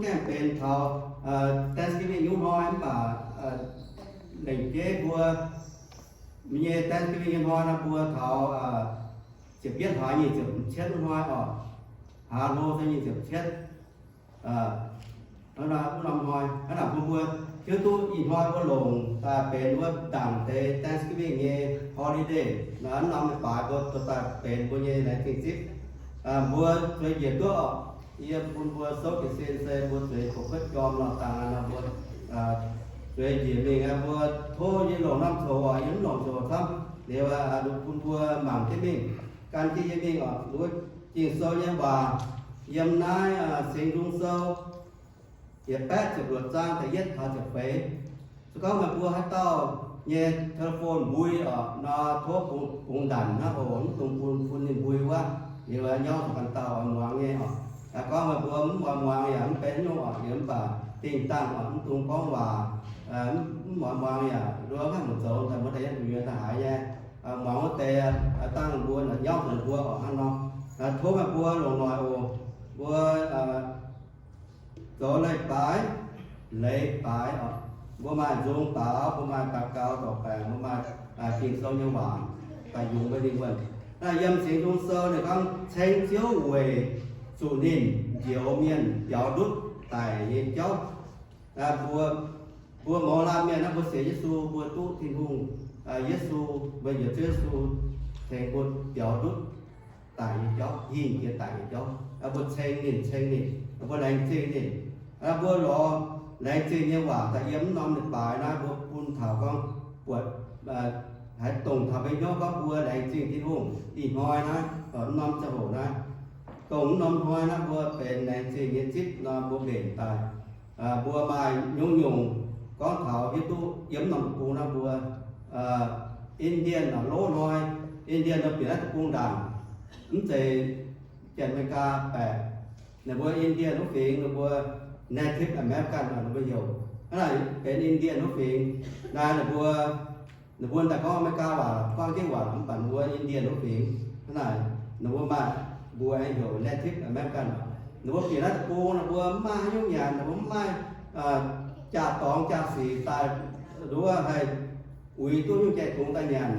Aengx benx taux Thanksgiving nyungc hnoi mv baac lengc jeiv mbuo nyei Thanksgiving nyei hnoi nor mbuo taux ziepc yietv hlaax nyic ziepc cietv hnoi oc, hlaax hlo se nyic ziepc cietv. Wuov norm hnoi hnangv naaic bun mbuo hiuv duqv ih hnoi mbuo longc daaih benx wuov ndaangc deix Thanksgiving nyei holiday. Naaiv norm leiz-baaix mbuo dorh daaih benx mbuo nyei laengz zingh zipv. Mbuo zueiz njiec duqv oc. Yie bun mbuo souv jiez sin se mbuo zueiz kuv kuotv jorm nor dangh nor mbuo zueiz njiec mingh. Mbuo tov yie longc norm coc oc, yie mv longc coc camv. Liuz bun mbuo mangc jienv mingh, gan jienv yie mingh oc. Wuov Ging-Sou nyei waac yiem naaiv Singx Nzung Sou yietc baeqv ziepc luoqc zaang da'yietv taux ziepc feix. Se gorngv meih mbuo haaix dauh nyei telephone mbui oc nor, tov bungx ndanc hnangv oc, mv dungx bun bun ninh mbui wuov. Liuz nyauv zuqc ganh dauh oix muangx nyei oc. Gorngv meih mbuo mv oix muangx yaac mv benx haaix nyungc oc, liuz mv baac dingh dangh oc, mv dungx gorngv waac, mv oix muangx yaac nduov hnangv muoz zoux daaih mbuo daaih yietv mbuo nyuoz daaih haaix nyei. Muangx wuov deix dangh mbuo nyauv zuqc mbuo oc hnangv nor. Tov meih mbuo longc noic oc. Mbuo zoux leiz-baaix, leiz-baaix oc. Mbuo maaih nzung baaux, mbuo maaih daux gaux zorc baengc, mbuo maaih Ging-Sou nyei waac daaih yungz mbuo ninh wuonh. Naaiv yiem Singx Nzung Sou ninh gorngv, ceng Ziouv weic zuqc ninh njoux mienh biaux ndutv daic nyei jauv. Mbuo, mbuo mouz laanh mienh naaiv mbuo sienx Yesu, mbuo duqv Tin-Hungh, Yesu, mbuo njoux Ziouv Yesu tengx mbuo biaux ndutv daic nyei jauv, hingh jiex daic nyei jauv. Mbuo ceng ninh, ceng ninh, mbuo laengz zingh ninh. Mbuo lorz laengz zingh nyei waac daaih yiem mv norm leiz-baaix naaiv mbuo bun taux gorngv buatc haaix dongh taux mbuo hnyouv gorngv mbuo laengz zingh Tin-Hungh ih hnoi naaiv, mv norm ziangh hoc naaiv, dongh mv norm hnoi naaiv mbuo benx laengz zingh nyei zipv nor mbuo mbenc daaih. Mbuo maaih nyungc-nyungc gorngv taux hiuv duqv yiem mv norm deic-bung naaiv mbuo Indian lov hnoi, Indian nor bieqc naaiv deic-bung ndaangc, mv zeiz Janx-America baeqc. Ninh mbuo Indian wuov fingx ninh mbuo Native American ninh mbuo heuc. Hnangv naaic benx Indian wuov fingx naaiv ninh mbuo, ninh mbuo daaih gorngv America waac, gorngv Giv waac mv baac ninh mbuo Indian wuov fingx. Hnangv naaic ninh mbuo maaih mbuox heuc Native American. Ninh mbuo bieqc naaiv deic-bung ninh mbuo mv maaih haaix nyungc nyanc, ninh mbuo mv maaih jaa-dorngx jaa-sic daaih nduov haih uix duqv nyungc jai-dungz daaih nyanc,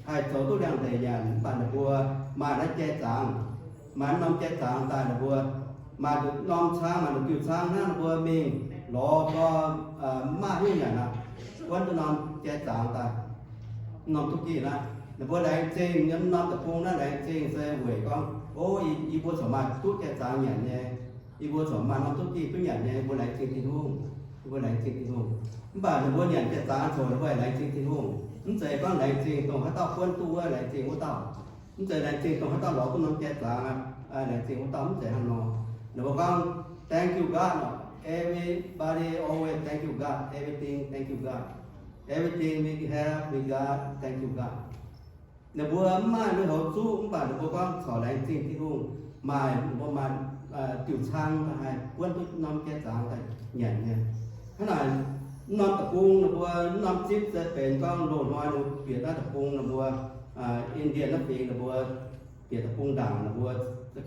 haih zoux duqv liangx-ndeic nyanc. Mv baac ninh mbuo maaih naaiv jai-zaangc, maaih norm jai-zaangc daaih ninh mbuo maaih norm cang, maaih diuh cang hnangv ninh mbuo mingh lorz gau, mv maaih haaix nyungc nyanc aqv, buonv duqv norm jai-zaangc daaih. Norm duqv gih naaiv ninh mbuo laengz zingh, yiem norm deic-bung naaiv laengz zingh se weic gorngv, o, yie mbuo corc maaih duqv jai-zaangc nyanc nyei, yie mbuo corc maaih norm duqv gih duqv nyanc nyei, mbuo laengz zingh Tin-Hungh. Mbuo laengz zingh Tin-Hungh. Mv baac ninh mbuo nyanc jai-zaangc ziouc ninh mbuo laengz zingh Tin-Hungh. Mv zeiz gorngv laengz zingh dongh haaix dauh buonv duqv wuov laengz zingh wuov dauh. Mv zeiz laengz zingh dongh haaix dauh lorz duqv norm jai-zaangc, laengz zingh wuov dauh, mv zeiz hnangv nor. Ninh mbuo gorngv, thank you God, everybody always thank you God, everything thank you God, everything we have we got thank you God. Ninh mbuo mv maaih lui-houx zuqv mv baac ninh mbuo gorngv corc laengz zingh Tin-Hungh, maaih, ninh mbuo maaih diuh cang haih buonv duqv norm jai-zaangc daaih nyanc nyei. Hnangv naaic, mv norm deic-bung ninh mbuo mv norm zipv se benx gorngv loz-hnoi ninh mbuo bieqc naaiv deic-bung ninh mbuo, Indian naaiv fingx ninh mbuo bieqc deic-bung ndaangc ninh mbuo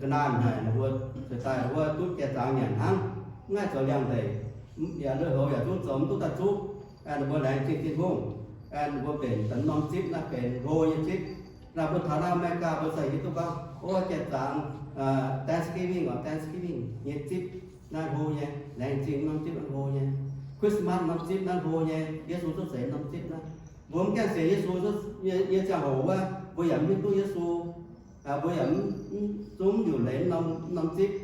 ga'naaiv haic ninh mbuo ziouc daaih wuov duqv jai-zaangc nyanc hnangv, mv haih zoux liangx-ndeic, yaac lui-houx yaac zungv zoux mv duqv daaih zuqv. Ninh mbuo laengz zingh Tin-Hungh. Ninh mbuo mbenc daaih norm zipv naaiv benx hlo nyei zipv. Naaiv mbuo taux naaiv America mbuo zai hiuv duqv gorngv, o, jai-zaangc, Thanksgiving oc, Thanksgiving nyei zipv naaiv hlo nyei, laengz zingh norm zipv naaiv hlo nyei, Christmas norm zipv naaiv hlo nyei, Yesu cuotv seix norm zipv naaiv. Mbuo mv gaengh sienx Yesu nyei ziangh hoc wuov, mbuo yaac mv hiuv duqv Yesu. Mbuo yaac zungv mv liuc leiz norm zipv,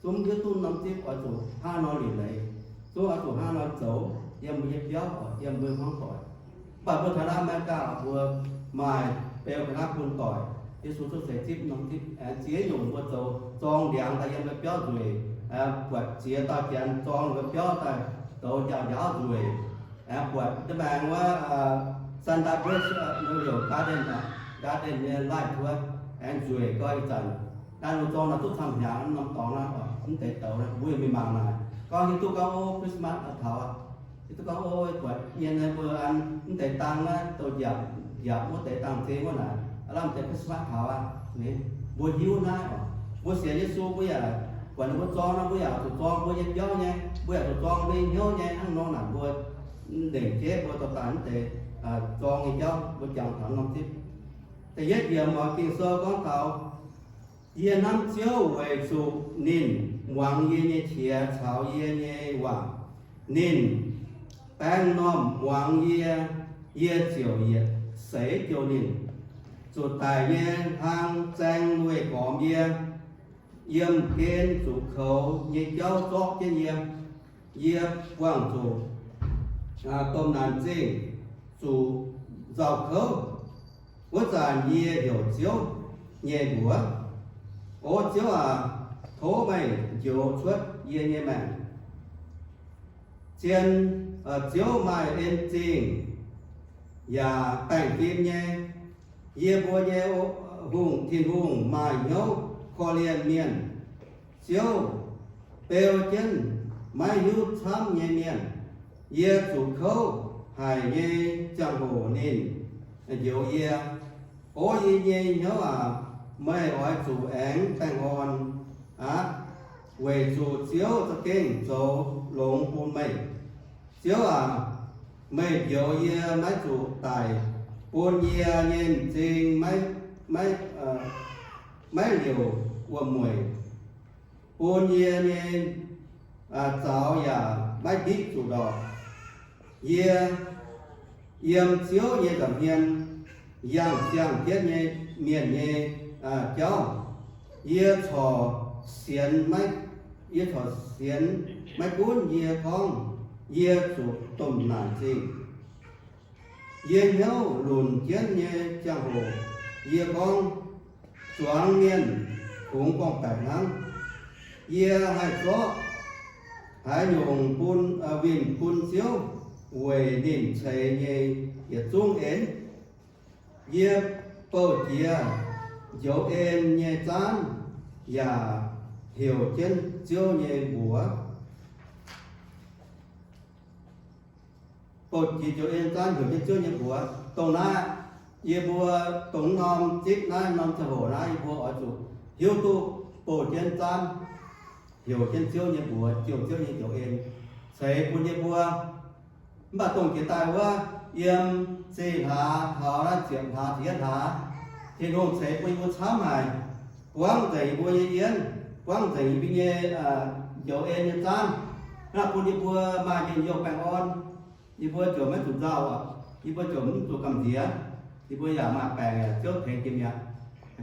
zungv mv hiuv duqv norm zipv oix zuqc hnangv nor liuc leiz, zungv oix zuqc hnangv nor zoux yiem mbuo nyei biauv, yiem mbuo hmuangv doic. Mv baac mbuo taux naaiv America mbuo maaih beu ga'naaiv bun doic, Yesu cuotv seix zipv norm zipv, aengx ziex nyungc mbuo zoux zorng ndiangx daaih yiem mbuo biauv nzueic, buatc ziex dauh janx zorng mbuo biauv daaih zoux njaaux njaaux nzueic. Aengx buatc da'maengx wuov Santa Cruz, liouc garden, garden nyei light wuov, aengx nzueic gau ih zanc. Naaiv lungh zorng naaic duqv camv hnyangx norm dorngx naaiv, mv deix douz naaiv, mbuo yaac mingh mangc naaic. Gorngv hiuv duqv gorngv o, Christmas daaih taux aqv. Hiuv duqv gorngv o, buatc mienh naaiv mbuo an mv deix dangh naaiv douh njiapc, njiapc wuov deix dangh zing wuov naaic, aav lamh deix Christmas taux aqv. Mbuo hiuv naaiv oc. Mbuo sienx Yesu mbuo yaac Buatc ninh mbuo zorng nor, mbuo yaac zuqc zorng mbuo nyei biauv nyei, mbuo yaac zuqc zorng mbuo nyei hnyouv nyei, hnangv nor naaic mbuo ndengc jeiv mbuo dorh daaih mv deix zorng nyei jauv, mbuo jangx taux norm zipv. Da'yietv yiemc oix Ging-Sou gorngv taux, yie hnamv Ziouv weic zuqc ninh muangx yie nyei qiex caux yie nyei waac. Ninh baeng m'normh muangx yie, yie ziouc yietc seix jouh ninh. Zuqc daic nyei hlang zaeng weih gormx yie, yiem gen zuqc koux nyei jauv zorqv jienv yie. Yie buangh zuqc domh naanc zingh zuqc nzauh kouv. Wuov zanc yie heuc Ziouv nyei mbuox, O Ziouv aac, tov meih njoux cuotv yie nyei maengc. Zien Ziouv maaih en zingh yaac baengh fim nyei. Yie mbuo nyei Hungh, Tin-Hungh maaih hnyouv korv-lienh mienh. Ziouv beu jienv maiv hiuv camv nyei mienh. Yie zuqc kouv haic nyei ziangh hoc ninh njoux yie. O yie nyei hnyouv aac, meih oix zuqc aengx baengh orn aqv, weic zuqc Ziouv za'gengh zoux longx bun meih. Ziouv aac, meih njoux yie maiv zuqc daic, bun yie nyei m'zing maiv, maiv, maiv liouc wuom-mueic, bun yie nyei zaux yaac maiv ndiqv zuqc ndorpc. Yie yiem Ziouv nyei nza'hmien yangh ziangh jienv nyei mienh nyei jauv. Yie corc sienx, yie corc sienx maiv gunv yie gorngv yie zuqc domh naanc zingh. Yie hnyouv lunc jienv nyei ziangh hoc yie gorngv, zuangx mienh kungx gorngv-baeqc hnangv. Yie haih zorqv haaix nyungc bun, winh bun Ziouv weic ninh ceix nyei yietc zungv en? Yie bouh jiex njoux en nyei zaanv yaac heuc jienv Ziouv nyei mbuox. Bouh jiex njoux en zaanv heuc jienv Ziouv nyei mbuox. Dongh naaiv, yie mbuo dongh norm zipv naaiv, norm ziangh hoc naaiv, yie mbuo oix zuqc hiuv duqv bouh jienv zaanv heuc jienv Ziouv nyei mbuox, jouh Ziouv nyei njoux en ceix bun yie mbuo. Mv baac dongh jiex daaih wuov, yiem zinh hlaax taux naaiv ziepc hlaax, ziepc yietv hlaax, Tin-Hungh ceix bun yie mbuo camv haic, buangv nzengc yie mbuo nyei yienv, buangv nzengc yie mbuo nyei njoux en nyei zaanv, hnangv bun yie mbuo maaih njien-youh baengh orn, yie mbuo ziouc maiv zuqc nzauh, yie mbuo ziouc mv zuqc gamh nziex, yie mbuo yaac maaih baengc yaac Ziouv tengx jiex mi'aqv.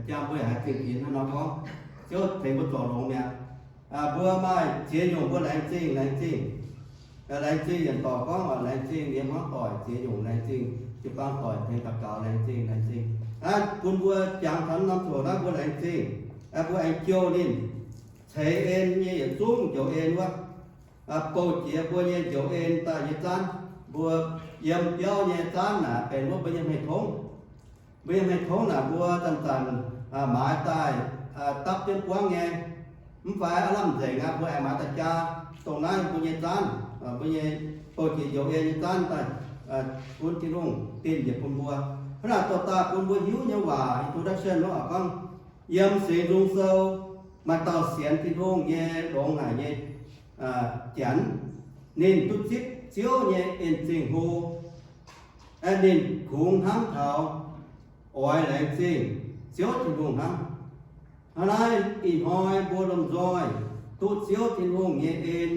Jang mbuo yaac haih zingh dinx hnangv nor gorngv, Ziouv tengx mbuo zorc longx mi'aqv. Mbuo maaih ziex nyungc mbuo laengz zingh, laengz zingh. Laengz zingh yietc dorc gorngv oc, laengz zingh yiem hmuangv doic ziex nyungc, laengz zingh jiu-baang doic tengx daux gaux, laengz zingh, laengz zingh. Naaiv bun mbuo jangx taux norm ziangh hoc naaiv mbuo laengz zingh, mbuo aengx jouh ninh ceix en nyei yietc zungv njoux en wuov, bouh jiex mbuo nyei njoux en daaih nyei zaanv, mbuo yiem biauv nyei zaanv naaic benx wuov mbuo nyei hmei tongv. Mbuo nyei hmei tongv naaic mbuo zanc-zanc maaiz daaih dapv jienv buangv nyei, mv fai aav lamh nzengc aqv, mbuo aengx maaiz daaih jaa dongh naaiv mbuo nyei zaanv, mbuo nyei bouh jiex njoux en nyei zaanv daaih bun Tin-Hungh dinh njiec bun mbuo. Hnangv naaic dorh daaih bun mbuo hiuv nyei waac introduction wuov oc gorngv, yiem Singx Nzung Sou maaih dauh sienx Tin-Hungh nyei longx haic nyei janx, ninh duqv zipv Ziouv nyei en zingh hlo. Ninh kungx hnamv taux oix laengz zingh Ziouv Tin-Hungh hnangv. Hnangv naaiv ih hnoi mbuo lomh nzoih duqv Ziouv Tin-Hungh nyei en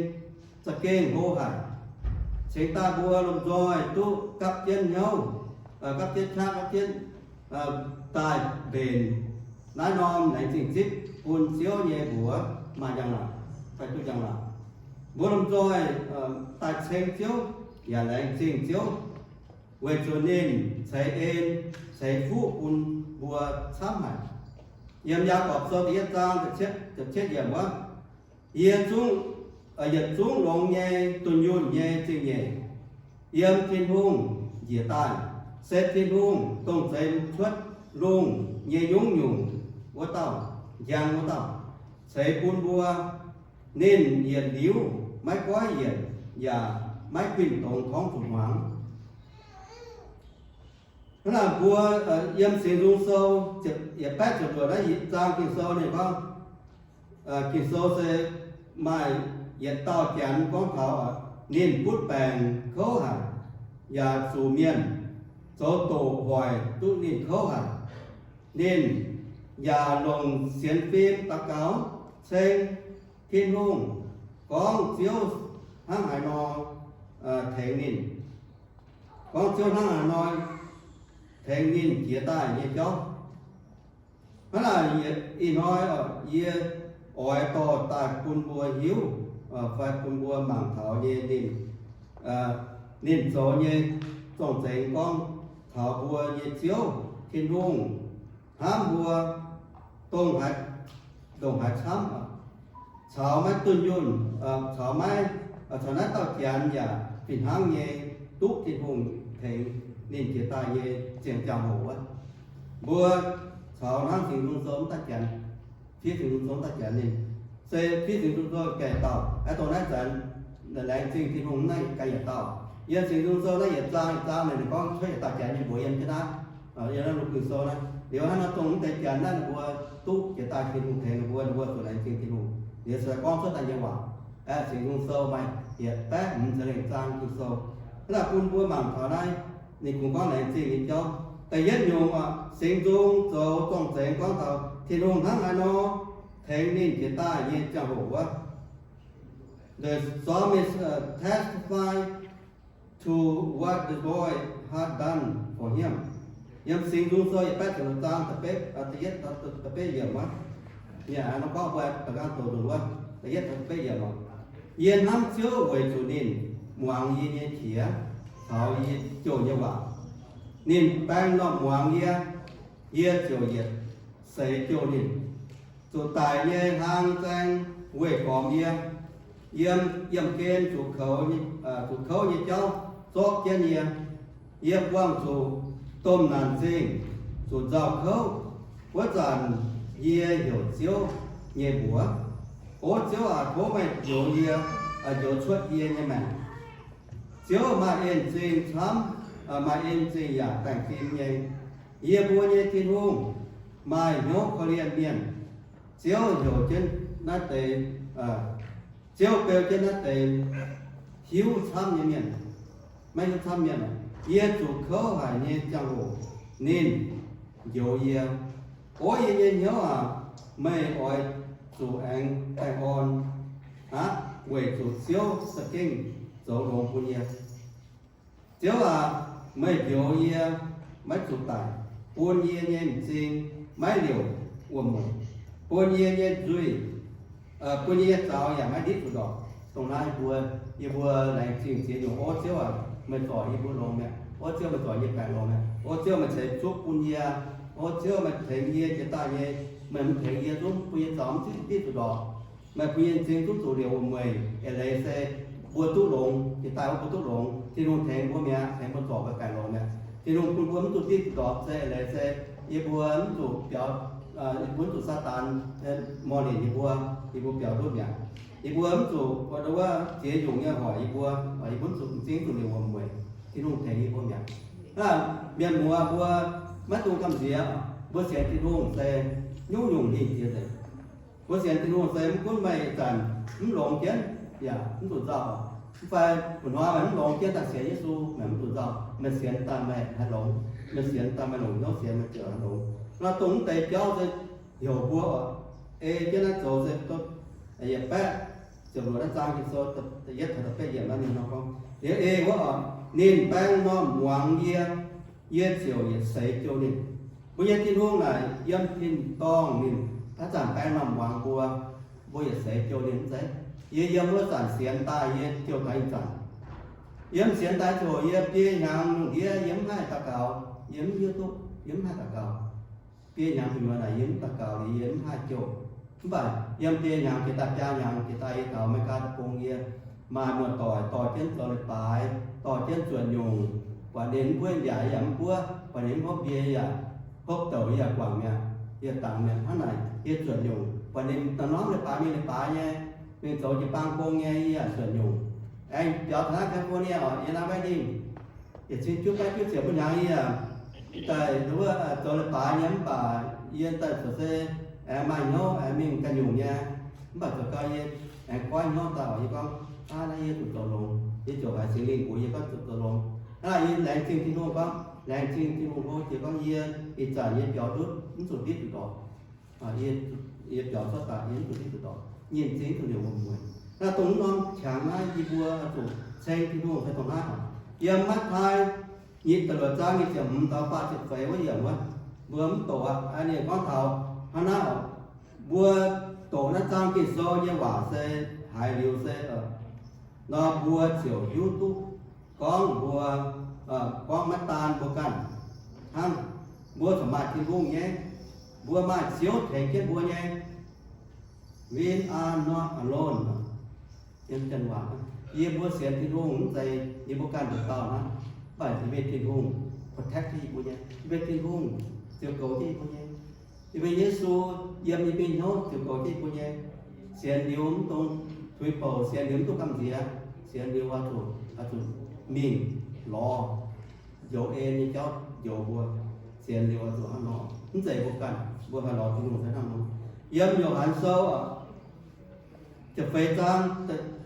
za'gengh hlo haic. Cingx daaih mbuo lomh nzoih duqv gapv jienv hnyouv, gapv jienv qaqv, gapv jienv daaih mbenc naaiv norm laengz zingh zipv bun Ziouv nyei mbuox maaih njang-laangc, daaih duqv njang-laangc. Mbuo lomh nzoih daaih ceng Ziouv yaac laengz zingh Ziouv, weic zuqc ninh ceix en, ceix fuqv bun mbuo camv haic. Yiem Yaagorpc Sou da'yietv zaang da'cietv yiemc wuov, yie zungv, yietc zungv longx nyei dunh yunh nyei zingh nyeic yiem Tin-Hungh njiec daaih, se Tin-Hungh dongh zeix cuotv lungh nyei nyungc-nyungc wuov dauh, njang wuov dauh, ceix bun mbuo. Ninh yietc liuz maiv goiv yienc yaac maiv guinh dongz torngv zuqc hmuangx. Hnangv naaic mbuo yiem Singx Nzung Sou yietc baeqv ziepc luoqc naaiv yietc zaang Ging-Sou ninh gorngv, Ging-Sou se maaih yietc dauh Janx gorngv taux ninh butv baengc kouv haic, yaac zuqc mienh zoux doqc hoic duqv ninh kouv haic. Ninh yaac longc sienx fim daux gaux ceng Tin-Hungh, gorngv Ziouv hnangv haaix nor tengx ninh, gorngv Ziouv hnangv haaix nor tengx ninh jiex daaih nyei jauv. Hnangv naaic, ih hnoi yie oix dorh daaih bun mbuo hiuv fai bun mbuo mangc taux nyei ninh, ninh zoux nyei zorng-zengx gorngv taux mbuo nyei Ziouv Tin-Hungh hnamv mbuo dongh haaix, ndongc haaix camv, caux maiv dunh yunh, caux maiv, caux naaiv dauh Janx yaac fih hnangv nyei duqv Tin-Hungh tengx ninh jiex daaih nyei ziangh ziangh hoc wuov. Mbuo caux hnangv Singx Nzung Sou wuov dauh Janx, fiev Singx Nzung Sou wuov dauh Janx ninh, se fiev Singx Nzung Sou ganh dauh, aeqv, dongh naaiv zanc laengz zingh Tin-Hungh naaiv ganh yietc dauh. Yiem Singx Nzung Sou naaiv yietc zaang yietc zaang naaic ninh gorngv cuotv yietc dauh Janx nyei mbuox yiem jienv naaiv. Yiem naaiv lungh Ging-Sou naaiv liuz hnangv nor dongh mv deix Janx naaiv ninh mbuo duqv jiex daaih Tin-Hungh tengx ninh mbuo, ninh mbuo zuqc laengz zingh Tin-Hungh. Liuz se gorngv cuotv daaih nyei waac, aeqv, Singx Nzung Sou maaih yietc baeqv hmz ziepc lengh zaang Ging-Sou. Hnangv naaic bun mbuo mangc taux naaiv ninh kungx gorngv laengz zingh nyei jauv. Da'yietv nyungc, Singx Nzung zoux zorng-zengx gorngv taux Tin-Hungh hnangv haaix nor tengx ninh jiex daaih nyei ziangh hoc wuov. The psalmist testifies to what the Lord had done for him. Yiem Singx Nzung Sou yietc baeqv ziepc luoqc zaang da'betv, da'yietv, da'betv yiemc wuov, yie hnamv Ziouv weic zuqc ninh muangx yie nyei qiex caux yie jouh nyei waac. Ninh baeng normh muangx yie, yie ziouc yietc seix jouh ninh. Zuqc daic nyei hlang zaeng weih gormx yie, yiem yiemh gen zuqc kouv nyei jauv zorqv jienv yie. Yie buangh zuqc domh naanc zingh, zuqc nzauh kouv. Wuov zanc yie heuc Ziouv nyei mbuox, O Ziouv aac, tov meih njoux yie, njoux cuotv yie nyei maengc. Ziouv maaih en zingh camv, maaih en zingh yaac baengh fim nyei. Yie mbuo nyei Tin-Hungh maaih hnyouv korv-lienh mienh. Ziouv heuc jienv naaiv deix, Ziouv beu jienv naaiv deix hiuv camv nyei mienh, maiv hiuv camv mienh. Yie zuqc kouv haic nyei ziangh hoc ninh njoux yie. O yie nyei hnyouv aac, meih oix zuqc aengx baengh orn aqv, weic zuqc Ziouv za'gengh zoux longx bun yie. Ziouv aac, meih njoux yie maiv zuqc daic, bun yie nyei m'zing maiv liouc wuom-mueic, bun yie nyei nzuih, bun yie nyei zaux yaac maiv nditv zuqc ndorpc. Dongh naaiv mbuo, yie mbuo laengz zingh ziex nyungc. O Ziouv aac, meih zorc yie mbuo longx mi'aqv. O Ziouv, meih zorc yie baengh longx mi'aqv. O Ziouv, meih ceix zuqv bun yie. O Ziouv, meih tengx yie jiex daaih nyei, meih mv tengx yie zungv bun yie zaux mv nditv zuqc ndorpc. Meih bun yie m'zing zungv zuqc liouc wuom-mueic. Eix leiz se mbuo duqv longx, jiex daaih wuov mbuo duqv longx. Tin-Hungh tengx mbuo mi'aqv, tengx mbuo zorc mbuo baengh longx mi'aqv. Tin-Hungh bun mbuo mv zuqc nditv zuqc ndorpc se eix leiz se yie mbuo mv zuqc biaux, yie mbuo mv zuqc Saadaan mor ninh yie mbuo, yie mbuo biaux ndutv mi'aqv. Yie mbuo mv zuqc wuov ziex nyungc nyei hoic yie mbuo, yie mbuo mv zuqc m'zing zuqc liouc wuom-mueic. Tin-Hungh tengx yie mbuo mi'aqv. Mienh muoz mbuo maiv dungx gamh nziex. Mbuo sienx Tin-Hungh se nyungc-nyungc hingh jiex nzengc. Mbuo sienx Tin-Hungh se mv gunv meih ih zanc mv longx jienv yaac mv zuqc nzauh, mv fai mbuo hnoi meih mv longx jienv daaih sienx Yesu, meih mv zuqc nzauh. Meih sienx daaih meih haih longx. Meih sienx daaih meih longc hnyouv sienx meih ziouc haih longx. Nor dongh mv deix jauv se heuc mbuo ei jienv naaiv zoux se yietc baeqv ziepc luoqc naaiv zaang Ging-Sou da'yietv taux da'betv yiemc naaiv ninh nor gorngv, liuz ei wuov oc, ninh baeng normh muangx yie, yie ziouc yietc seix jouh ninh. Mbuo nyei Tin-Hungh naaic yiem tin-dorngh ninh haaix zanc baeng normh muangx mbuo, mbuo yietc seix jouh ninh mv zeiz? Yie yiem wuov zanc sienx daaih yie jouh taux ih zanc. Yiem sienx daaih ziouc yie biei hnyangx lungh ndiev yie mv haih daux gaux, yie mv hiuv duqv, yie mv haih daux gaux. Biei hnyangx gu'nyuoz naaic yie mv daux gaux liuz yie mv haih jouh. Mv baac yiem biei hnyangx jiex daaih biaa hnyangx jiex daaih yie taux America deic-bung yie maaih muoz-doic dorh jienv zoux leiz-baaix, dorh jienv zuotc nyungc, buatc ninh mv buov yaac yie yaac mv buov, buatc ninh mv hopv mbie yie yaac hopv douc yie yaac guangc mi'aqv, yie dangx mi'aqv. Hnangv naaic yie zuotc nyungc, buatc ninh daaih norm leiz-baaix mingh leiz-baaix nyei, mingh zoux jiu-baang gong nyei yie yaac zuotc nyungc. Aengx biaux taux naaiv California oc, yie naaiv wedding yietc cin juov baeqv juov ziepc wuov hnyangx yie daaih wuov zoux leiz-baaix nyei mv baac yie daaih zuotc se aengx maaih hnyouv aengx mingh ganh nyungc nyei. Mv baac zoux gau yie aengx goiv hnyouv daaih oc, yie gorngv, aav, naaiv yie zuqc zoux longx, yie ziouc haiz Singx Lingh mbuox yie gorngv zuqc zoux longx. Hnangv naaic yie laengz zingh Tin-Hungh gorngv, laengz zingh Tin-Hungh hlo jiex gorngv yie ih zanc yie biaux ndutv mv zuqc nditv zuqc dorngx. Yie biaux cuotv daaih yie mv zuqc nditv zuqc dorngx, nyinh zingv zuqc liouc wuom-mueic. Naaiv dongh mv norm qangx naaiv yie mbuo zuqc ceng Tin-Hungh se dongh naaiv oc. Yiem Matv^taai nyeic da'luoqc zaang nyei ziepc hmz taux faah ziepc feix wuov yiemc wuov, mbuo mv doqc aqv. Ninh gorngv taux hnangv naaiv oc, mbuo doqc naaiv zaang Ging-Sou nyei waac se haiz liuz se nor mbuo ziouc hiuv duqv gorngv mbuo, gorngv maiv daan mbuo ganh hnangv, mbuo corc maaih Tin-Hungh nyei, mbuo maaih Ziouv tengx jienv mbuo nyei. We are not alone. Yiem Janx waac, yie mbuo sienx Tin-Hungh mv zeiz yie mbuo ganh nduqc dauh hnangv, mv baac yie mbuo Tin-Hungh protect jienv yie mbuo nyei, yie mbuo Tin-Hungh ziouc goux jienv yie mbuo nyei. Yie mbuo Yesu yiem yie mbuo hnyouv ziouc goux jienv yie mbuo nyei. Sienx liuz mv dungx tuix bouc, sienx liuz mv dungx gamh nziex, sienx liuz oix zuqc, oix zuqc mingh lorz njoux en nyei jauv njoux mbuo. Sienx liuz oix zuqc hnangv nor, mv zeiz mbuo ganh, mbuo haih lorz Tin-Hungh se hnangv nor. Yiem Yo^han Sou ziepc feix zaang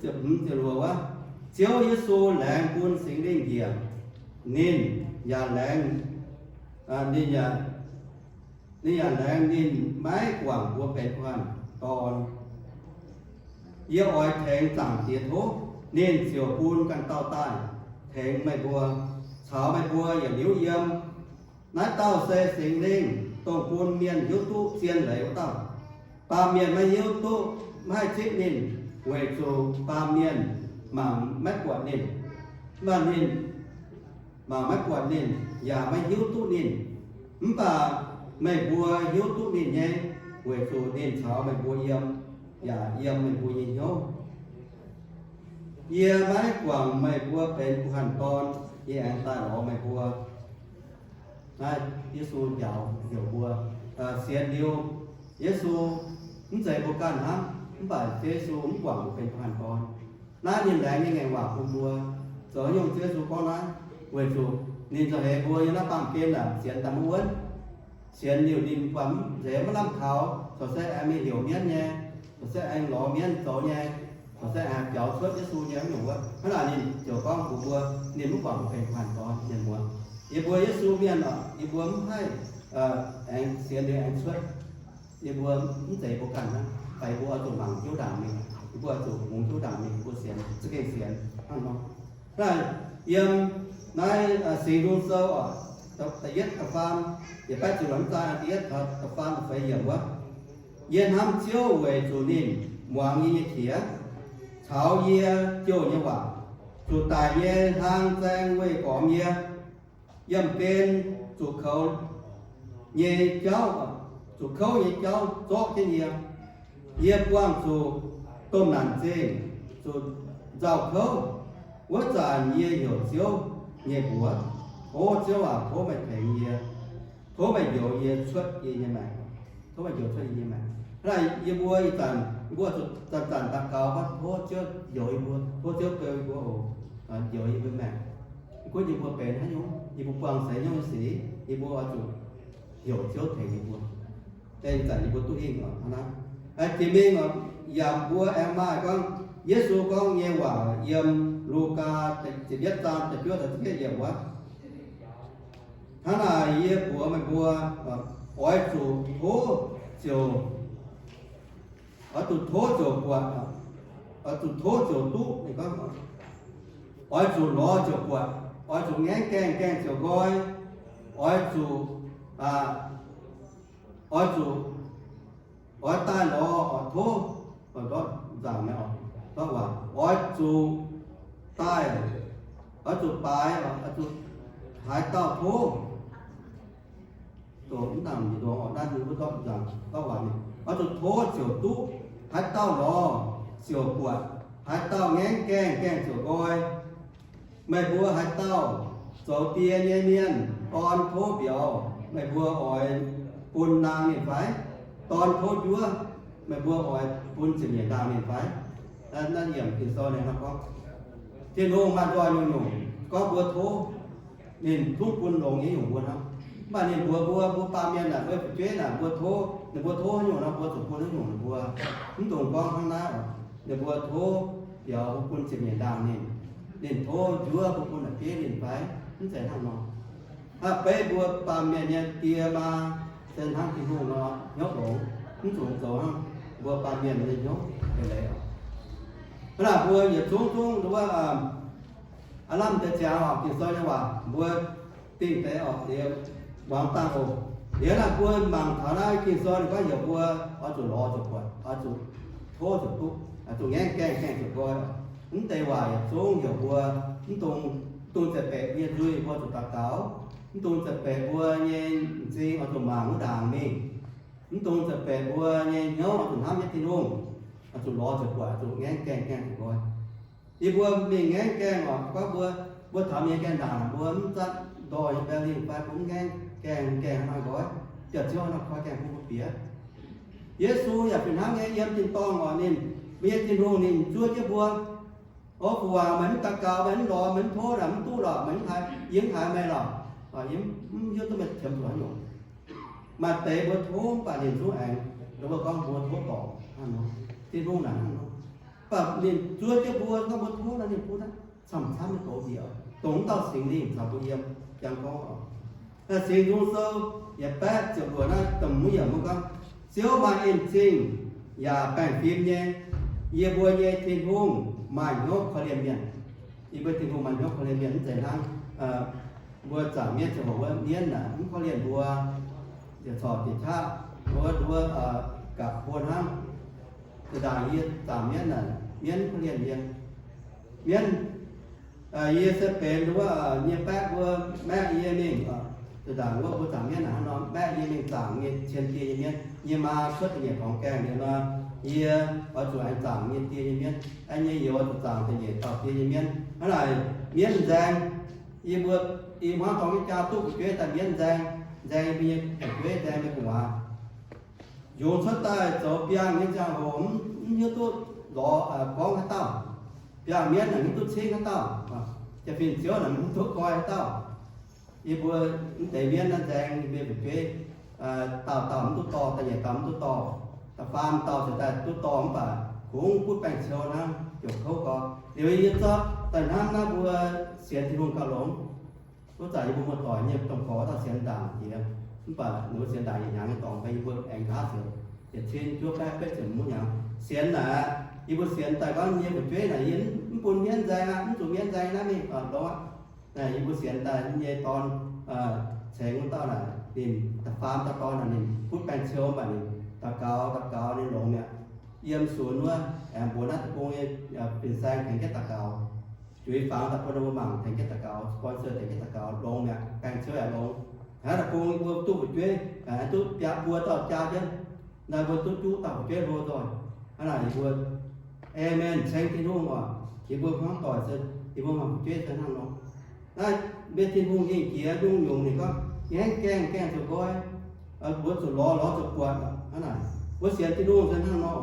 ziepc hmz ziepc luoqc wuov, Ziouv Yesu laengz bun Singx Lingh njiec, ninh yaac laengz, ninh yaac, ninh yaac laengz ninh maiv guangc mbuo benx guanh dorn. Yie oix tengx Zaangc Diex tov, ninh ziouc bun ganh dauh daaih tengx meih mbuo, caux meih mbuo yietc liuz yiem. Naaiv dauh se Singx Lingh, dongh bun mienh hiuv duqv zien leiz wuov dauh. Baamh mienh maiv hiuv duqv, maiv haih zipv ninh, weic zuqc baamh mienh mangc maiv buatc ninh. Mv baac ninh mangc maiv buatc ninh, yaac maiv hiuv duqv ninh. Mv baac meih mbuo hiuv duqv ninh nyei, weic zuqc ninh caux meih mbuo yiem, yaac yiem meih mbuo nyei hnyouv. Yie maiv guangc meih mbuo benx guh hanh dorn, yie aengx daaih lorz meih mbuo. Naaiv Yesu njaaux heuc mbuo sienx liuz Yesu, mv zeiz mbuo ganh hnangv, mv baac Ziouv Yesu mv guangc mbuo benx guh hanh dorn. Naaiv ninh laengz nyei ngaengc waac bun mbuo. Zoux nyungc Ziouv Yesu gorngv naaiv, weic zuqc ninh za'heix mbuo yiem naaiv baamh gen naaic sienx daaih maiv wuonv. Sienx liuz ninh buatc nzeix maiv lamh kaux, corc se aengx mingh heuc mienv nyei, corc se aengx lorz mienv zoux nyei, corc se aengx biaux cuotv Yesu nyei wuov nyungc wuov. Hnangv naaic ninh ziouc gorngv mbuox mbuo, ninh mv guangc mbuo benx guh hanh dorn mienh muoz. Yie mbuo Yesu mienh oc, yie mbuo mv haih aengx sienx liuz aengx cuotv. Yie mbuo mv zeiz mbuo ganh hnangv, fai mbuo oix zuqc mangc jiuv ndaangc mingh, mbuo oix zuqc hungx jiuv ndaangc mingh, mbuo sienx, za'gengh sienx hnangv nor. Naaiv yiem naaiv Singx Nzung Sou oc, da'yietv da'faam, yietc baeqv ziepc luoqc zaang da'yietv, da'faam da'feix yiemc wuov, yie hnamv Ziouv weic zuqc ninh muangx yie nyei qiex, caux yie jouh nyei waac, zuqc daic nyei hlang zaeng weih gormx yie, yiemh gen zuqc koux nyei jauv, zuqc kouv nyei jauv zorqv jienv yie. Yie buangh zuqc domh naanc zingh, zuqc nzauh kouv. Wuov zanc yie heuc Ziouv nyei mbuox, O Ziouv aac, tov meih tengx yie. Tov meih njoux yie cuotv yie nyei maengc. Tov meih njoux cuotv yie nyei maengc. Hnangv naaic yie mbuo ih zanc mbuo zuqc zanc-zanc daux gaux gorngv tov Ziouv njoux yie mbuo, tov Ziouv beu yie mbuo oc, njoux yie mbuo maengc. Gunv yie mbuo benx haaix nyungc, yie mbuo buangh seix hnyouv nyei sic, yie mbuo oix zuqc heuc Ziouv tengx yie mbuo. Deix zanc yie mbuo duqv hingh oc hnangv naaiv. Jiex mingh oc, yaac mbuo aengx maaih gorngv, Yesu gorngv nyei waac yiem Lugaa ziepc yietv zaang da'juov taux da'cietv yiemc wuov, hnangv naaic yie mbuox meih mbuo, oix zuqc tov ziouc, oix zuqc tov ziouc buatc, oix zuqc tov ziouc duqv. Ninh gorngv, oix zuqc lorz ziouc buatc, oix zuqc ngaengv gaengh, gaengh ziouc nqoi, oix zuqc, oix zuqc, oix daaih lorz oix tov, ndortv nzaangc, ndortv waac, oix zuqc daaih, oix zuqc baaix, oix zuqc haaix dauh tov, oix zuqc tov ziouc duqv, haaix dauh lorz ziouc buatc, haaix dauh ngaengv gaengh, gaengh ziouc nqoi. Meih mbuo haaix dauh zoux die nyei mienh, dorn tov mbiauz, meih mbuo oix bun naang ninh fai? Dorn tov njuov, meih mbuo oix bun ziepc nyeic ndaangh ninh fai? Naaiv yiemc Ging-Sou ninh gorngv, Tin-Hungh maaih nqoi nyungc-nyungc gorngv mbuo tov, ninh zungv bun longx nyei nyungc mbuo hnangv. Mv baac ninh mbuox mbuo, mbuo baamh mienh naaic, mbuo fu'jueiv naaic, mbuo tov Ninh mbuo tov haaix nyungc nor, mbuo zuqc bun haaix nyungc ninh mbuo. Mv dungx gorngv hnangv naaiv oc. Ninh mbuo tov biaux mbuo bun ziepc nyeic ndaangc ninh, ninh tov njuov mbuo bun la'bieiv ninh fai? Mv zeiz hnangv nor. Hnangv beiv mbuo baamh mienh nyei die maa se hnangv Tin-Hungh nor hnyouv longx, mv zuqc zoux hnangv mbuo baamh mienh nyei hnyouv eix leiz oc. Hnangv naaic mbuo yietc zungv zungv nduov, aav lamh deix ziangx oc, Ging-Sou nyei waac mbuo dingh deix oc, liuz muangx dangh oc. Liuz naaic mbuo mangc taux naaiv Ging-Sou ninh gorngv heuc mbuo oix zuqc lorz ziouc buatc, oix zuqc tov ziouc duqv, oix zuqc ngaengv gaengh, gaengh ziouc nqoi. Mv deix waac yietc zungv heuc mbuo mv dungx, mv dungx zeqc baeqc yie nzuih mbuo zuqc daux gaux, mv dungx zeqc baeqc mbuo nyei m'zing oix zuqc mangc wuov ndaangc mingh, mv dungx zeqc baeqc mbuo nyei hnyouv oix zuqc hnamv jienv Tin-Hungh, oix zuqc lorz ziouc buatc, oix zuqc ngaengv gaengh, gaengh ziouc nqoi. Yie mbuo mingh ngaengv gaengh oc, gorngv mbuo, mbuo taux mienh gaengh ndaangc, mbuo mv zatv ndorh nyei baeng lingh fai mbuo mv ngaengv gaengh, gaengh hnangv nor nqoi, jaax ziouv hnangv nor koi gaengh bun mbuo bieqc. Yesu yaac fih hnangv nyei, yiem tin-dorngh oc, ninh, mbuo nyei Tin-Hungh ninh zuov jienv mbuo. O fu-waac, meih mv daux gaux, meih mv lorz, meih mv tov, mv duqv lorqc, meih mv haiz, yie mv haiz meih lorqc. Yie mv hiuv duqv meih qiemx zuqc haaix nyungc. Maaih deix mbuo tov mv baac ninh zungv aengx, mbuo gorngv mbuo tov dorngc hnangv nor. Tin-Hungh naaic hnangv nor. Mv baac ninh zuov jienv mbuo, gorngv mbuo tov nor ninh bun aqv, camv-camv nyei douz njiec, dongh wuov dauh Singx Lingh caux mbuo yiem, jangx gorngv oc. Singx Nzung Sou yietc baeqv ziepc luoqc naaiv domh mbuo yaac mbuo gorngv, Ziouv maaih en zingh yaac baengh fim nyei. Yie mbuo nyei Tin-Hungh maaih hnyouv korv-lienh mienh. Yie mbuo Tin-Hungh maaih hnyouv korv-lienh mienh, mv zeiz hnangv mbuo zaangc mienv ziangh hoc wuov mienv naaic mv korv-lienh mbuo, yietc corc yietc qaqv wuov, wuov gapv mbuo hnangv. Zinh ndaangc yie zaangc mienv naaic mienv mv korv-lienh yie. Mienv, yie se benx wuov nyei baeqv mbuo maeqv yie mingh. Zinh ndaangc wuov mbuo zaangc mienv naaic hnangv nor maeqv yie mingh zaangc nyei cien die nyei mienv. Yie maa cuotv da'nyeic dorngx gaengh liuz nor, yie oix zuqc aengx zaangc nyei die nyei mienv. Aengx nyei youz zuqc zaangc da'nyeic dauh die nyei mienv. Hnangv naaic mienv nzaeng, yie mbuo, yie hmuangv dorngx nyei jaa duqv fu'jueiv daaih mienv nzaeng, nzaeng yie mbuo nyei fu'jueiv, nzaeng mbuo nyei gu'nguaaz. Yungz cuotv daaih zoux biangh nyei ziangh hoc mv hiuv duqv lorz gorngv haaix dauh. Biangh mienv naaic mv duqv cingv haaix dauh. Jaa-fin ziouv naaic mv duqv koi haaix dauh. Yie mbuo mv deix mienv naaiv nzaeng mbuo nyei fu'jueiv, dauh dauh mv duqv dorh, da'nyeic dauh mv duqv dorh, da'faam dauh ziouc daaih duqv dorh mv baac kungx butv baengh ciou hnangv, ziouc kouv gorx. Liuz yie zorqv daaih hnamv naaiv mbuo sienx Tin-Hungh gauh longx. Wuov zanc yie mbuo muoz-doic nyei domh gorx dauh sienx ndaangc jiex, mv baac ninh mbuo sienx ndaangc yietc hnyangx nyei dorngx fai yie mbuo aengx nqa'haav sienx, yietc cin juov baeqv betv ziepc hmz hnyangx sienx naaic, yie mbuo sienx daaih gorngv yie nyei fu'jueiv naaic yie mv bun mienv nzaeng aqv, mv zuqc mienv nzaeng naaiv mingh longx aqv. Naaic yie mbuo sienx daaih nyei dorn cengx wuov dauh naaic ninh da'faam dauh dorn naaic ninh butv baengh ciou mv baac ninh daux gaux daux gaux ninh longx mi'aqv. Yiem sunx wuov aengx mbuox naaiv deic-bung nyei fin-saeng tengx jienv daux gaux. Juiz fangx daaih bun ninh mbuo mangc tengx jienv daux gaux, sponsor tengx jienv daux gaux longx mi'aqv, baengh ciou yaac longx. Hnangv deic-bung mbuo duqv fu'jueiv, duqv biaa buo dauh jaa jienv, naaiv mbuo duqv juqv dauh fu'jueiv hlo nzoih. Hnangv naaic yie mbuo, amen, ceng Tin-Hungh oc. Yie mbuo hnangv doic se, yie mbuo mangc fu'jueiv se hnangv nor. Naaiv mbuo Tin-Hungh hingh jiex nyungc-nyungc ninh gorngv, ngaengv gaengh gaengh zuqc nqoi, mbuo zuqc lorz lorz zuqc buatc. Hnangv naaic mbuo sienx Tin-Hungh se hnangv nor,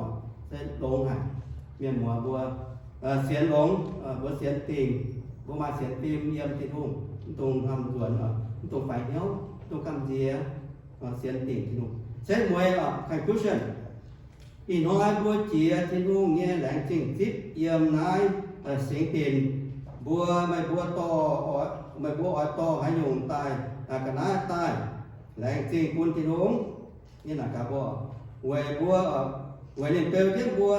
se longx haic. Mienh muoz mbuo sienx longx, mbuo sienx dingc, mbuo maaih sienx fim yiem Tin-Hungh, mv dungx hnamv nzuonx, mv dungx faix hnyouv, mv dungx gamh nziex, sienx dingc Tin-Hungh. Setv mueiz oc, conclusion. Ih hnoi mbuo jiex Tin-Hungh nyei laengz zingh zipv yiem naaiv singx dinc. Mbuo, meih mbuo dorh, meih mbuo oix dorh haaix nyungc daaih, ga'naaiv daaih laengz zingh bun Tin-Hungh? Nyei naaic gaax mbuo, weic mbuo, weic ninh beu jienv mbuo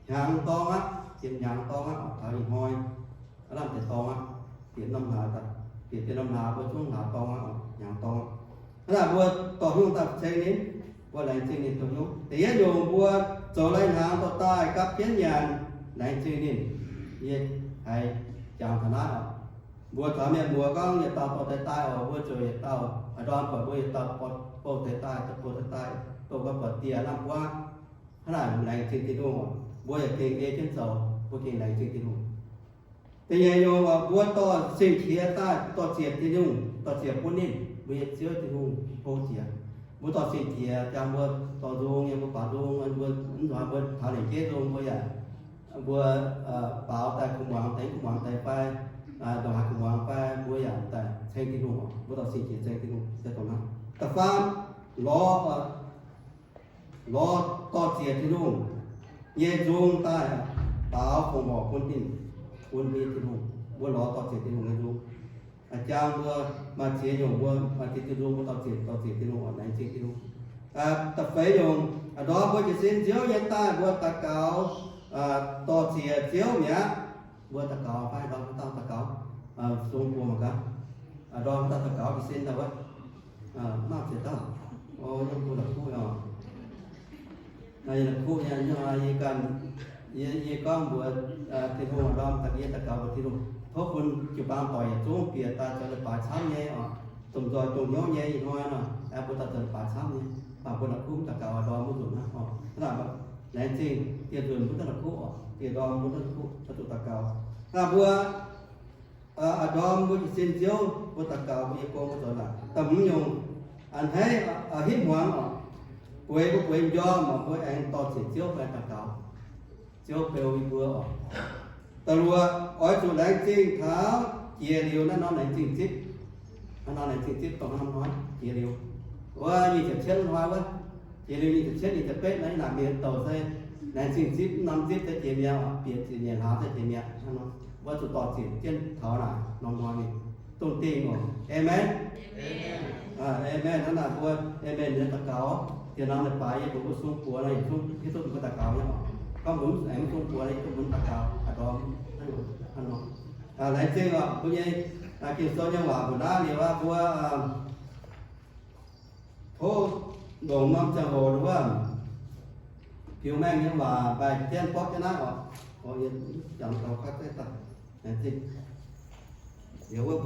hnyangx dorng aqv, ziepc hnyangx dorng aqv, taux ih hnoi aav lamh deix dorng aqv, bieqc norm hlaax, bieqc deix norm hlaax mbuo zungv hlaax dorng aqv, hnyangx dorng aqv. Hnangv naaic mbuo dorh hnyouv daaih ceng ninh, mbuo laengz zingh ninh dorh hnyouv. Da'yietv nyungc mbuo zoux lai-hnaangx dorh daaih gapv jienv nyanc, laengz zingh ninh. Yie haiz jangx taux naaiv oc. Mbuo taux mienh muoz gorngv yietc dauh dorh deix daaih oc, mbuo ziouc yietc dauh, a'ndorm buatc mbuo yietc dauh bouh deix daaih, bouh deix daaih, bouh gorngv buatc dieh lamh buaav. Hnangv naaic laengz zingh Tin-Hungh oc. Mbuo yaac gengh ei jienv zoux, mbuo gengh laengz zingh Tin-Hungh. Da'nyeic nyungc oc, mbuo dorh sing-qiex daaih, dorh ziec Tin-Hungh, dorh ziec bun ninh, mbuo nyei Ziouv Tin-Hungh hlo jiex. Mbuo dorh sing-qiex jangx mbuo dorh nzung nyei, mbuo baaux nzung, mbuo mv nzuonx mbuo taux lengc jeiv nzung mbuo yaac, mbuo baaux daaih kuv muangx deix, kuv muangx deix fai, ndongc haaix kuv muangx fai, mbuo yaac daaih ceng Tin-Hungh oc. Mbuo dorh sing-qiex ceng Tin-Hungh se dongh naaiv. Da'faam, lorz lorz dorh ziec Tin-Hungh nyei nzung daaih baaux fongc horc bun ninh, bun ninh Tin-Hungh. Mbuo lorz dorh ziec Tin-Hungh nyei nzung. A'jang mbuo maaih ziex nyungc mbuo maaih ziex diuh nzung mbuo dorh ziec, dorh ziec Tin-Hungh oc, laengz zingh Tin-Hungh. Da'feix nyungc, a'ndorm mbuo jiez sin Ziouv nyei daaih mbuo daux gaux dorh ziec Ziouv mi'aqv. Mbuo daux gaux fai ndorm wuov dauh daux gaux, sung buo mangc gaax. A'ndorm wuov dauh daux gaux jiez sin daaih wuov, maaih ziex dauh, o, yiem mbuo la'kuqv oc. Yie la'kuqv nyei, yie ganh, yie, yie gorngv mbuox Tin-Hungh, ndorm daaih yie daux gaux mbuox Tin-Hungh, tov bun jiu-baang doic yietc zungv bieqc daaih zoux leiz-baaix camv nyei oc. Domh nzoih dongh hnyouv nyei ih hnoi nor, mbuo daaih zoux leiz-baaix camv nyei. Mv baac mbuo la'kuqv mv daux gaux, a'ndorm mbuo nzunc hnangv oc. Hnangv naaic, laengz zingh dieh nzunc mbuo duqv la'kuqv oc, dieh ndorm mbuo duqv la'kuqv, oix zuqc daux gaux. Hnangv mbuo a'ndorm mbuo jiez sin Ziouv, mbuo daux gaux, mbuo nyei gong mbuo zoux naaic. Da'hmz nyungc, a'hneiv, hipv hmuangx oc. Bueix mbuo bueix m'njormh oc, mbuo aengx dorh ziec Ziouv fai daux gaux, Ziouv beu yie mbuo oc. Da'luoqc, oix zuqc laengz zingh taux jiex liuz naaiv norm laengz zingh zipv. Naaiv norm laengz zingh zipv dongh hnangv nor jiex liuz, wuov nyic ziepc cietv hnoi wuov, jiex liuz nyic ziepc cietv, nyic ziepc betv naaiv, naaic mienh douc se laengz zingh zipv, norm zipv se jiex mi'aqv oc, bieqc ziepc nyeic hlaax se jiex mi'aqv hnangv nor. Mbuo zuqc dorh ziec jienv taux naaic norm hnoi mingh, dongh dingh oc. Aamen. Aamen. Hnangv naaic mbuo aamen nyei daux gaux. Dieh norm leiz-baaix yie mbuox mbuo sung buoz nor, yietc zungv hiuv duqv mbuo daux gaux nyei oc. Gorngv mbuo mv aengx mv sung buoz nor, yietc zungv mbuo daux gaux a'ndorm. Laengz zingh oc, mbuo nyei Ging-Sou nyei waac mbuox naaiv liuz aqv, mbuo tov ndongc norm ziangh hoc wuov biux maengh nyei waac mbaih jienv borqv jienv naaiv oc. Jangx daux gaux daaih, laengz zingh. Liuz wuov